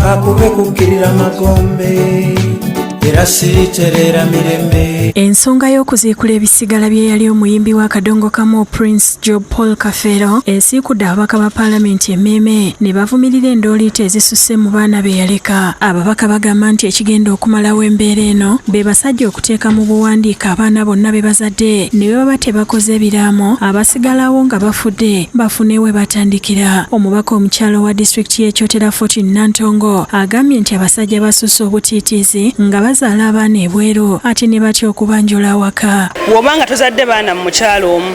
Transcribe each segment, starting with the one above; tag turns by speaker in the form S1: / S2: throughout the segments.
S1: Kakube kukkirira magombe era siriterera mirembe.
S2: Ensonga y'okuziikula ebisigala by'eyali omuyimbi wa Kadongo Kamu Prince Job Paul Kafeero esiikudde ababaka ba paalamenti emmeeme ne bavumirira endooliito ezisusse mu baana be yaleka. Ababaka bagamba nti ekigenda okumalawo embeera eno be basajja okuteeka mu buwandiike abaana bonna be bazadde ne bwe baba tebakoze ebiraamo, abasigalawo nga bafudde bafune we batandikira. Omubaka omukyala owa disitulikiti y'e Kyotera Fortune Nantongo agambye nti abasajja basusse obutiitiizi nga bazaala abaana ebweru ate ne batya okubanjula awaka.
S3: Bw'oba nga tozadde baana mu mukyala omu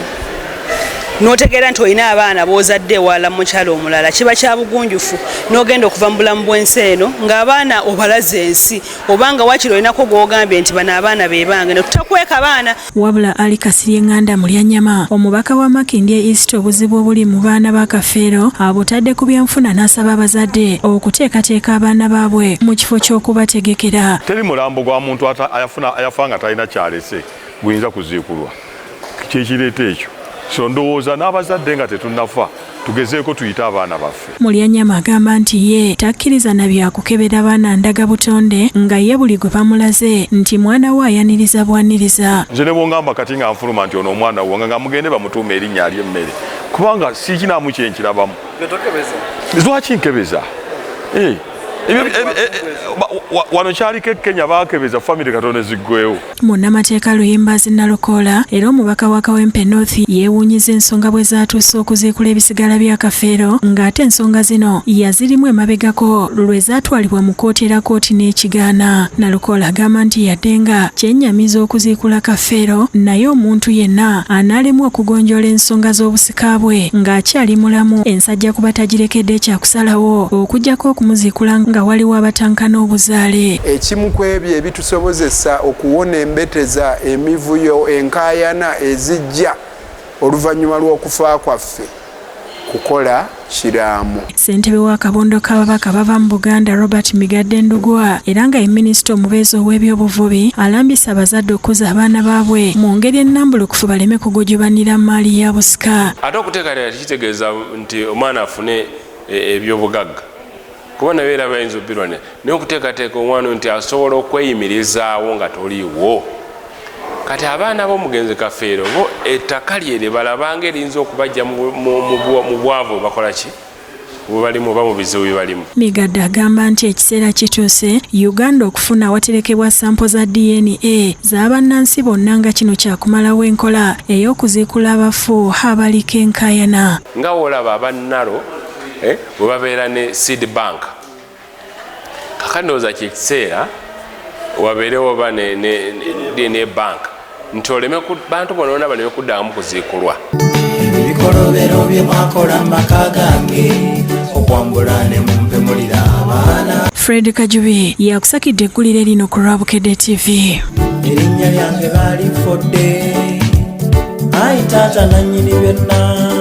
S3: n'otegeera nti olina abaana b'ozadde ewalala mu mukyala omulala, kiba kya bugunjufu n'ogenda okuva mu bulamu bw'ensi eno ng'abaana obalaze ensi, oba nga wakiri olinako gw'ogambye nti bano abaana be bange ne tutakweka baana.
S2: Wabula Ali Kasirye Nganda Mulyanyama, omubaka wa Makindye East, obuzibu obuli mu baana ba Kafeero abutadde ku byanfuna n'asaba abazadde okuteekateeka abaana baabwe mu kifo ky'okubategekera.
S4: Teri mulambo gwa muntu ayafa nga talina kyalese guyinza kuziikulwa, kyekireeta ekyo. So ndowooza n'abazadde nga tetunnafa tugezeeko tuyite abaana baffe.
S2: Mulyanyama agamba nti ye takkiriza na bya kukebera baana ndaga butonde, nga ye buli gwe bamulaze nti mwana we ayaniriza bwaniriza.
S4: Nze ne bwongamba kati nga nfuluma nti ono omwana wange, nga mugende bamutuuma erinnya aly'emmere, kubanga siikinaamu kyenkirabamu. Lwaki nkebeza? Wano kyaliko e Kenya, baakebeza famire katono ziggwewo.
S2: Munnamateeka Luyimbazi Nalukoola era omubaka wa Kawempe North yeewuunyiza ensonga bwe zaatuuse okuziikula ebisigala bya Kafeero, ng'ate ensonga zino yazirimu emabegako lwe zaatwalibwa mu kkooti era kkooti n'ekigaana. Nalukoola agamba nti yadde nga kyennyamiza okuziikula Kafeero, naye omuntu yenna anaalemwa okugonjoola ensonga z'obusika bwe ng'akyali mulamu, ensajja kuba tagirekedde kyakusalawo okuggyako okumuziikula nga waliwo abatankana obuzaale.
S5: Ekimu ku ebyo ebitusobozesa okuwona embeteza, emivuyo, enkaayana ezijja oluvannyuma lw'okufa kwaffe kukola kiraamo.
S2: Ssentebe w'akabondo k'ababaka bava mu Buganda Robert Migadde Ndugwa era nga ye minisita omubeezi ow'ebyobuvubi alambisa abazadde okukuza abaana baabwe mu ngeri ennambulukufu baleme kugujubanira mmaali ya busika.
S6: Ate okuteekateeka tekitegeeza nti omwana afune ebyobugagga, kuba naye era bayinza obirwanira, naye okuteekateeka omwana nti asobola okweyimirizaawo nga toliiwo. Kati abaana b'omugenzi Kafeero bo ettaka lye lye balabanga eriyinza okubajja mu bwavu bakola ki bwe balimu oba mu bizibu bye balimu.
S2: Migadde agamba nti ekiseera kituuse Uganda okufuna awaterekebwa sampo za DNA z'abannansi bonna, nga kino kyakumalawo enkola ey'okuziikula abafu abaliko enkaayana.
S6: Nga woolaba abannalo bwe babeera ne seed bank, kakati ndowooza kyekiseera wabeerewo oba ne bank nti oleme bantu bonna bonna baleme kuddamu kuziikulwa.
S1: Ebikolobero bye mwakola mu maka gange, okwambula ne mumpemulira abaana.
S2: Fred Kajubi yakusakidde eggulire lino ku lwa Bukedde TV.
S1: Erinnya lyange baalifodde, ayi taata nannyini byonna.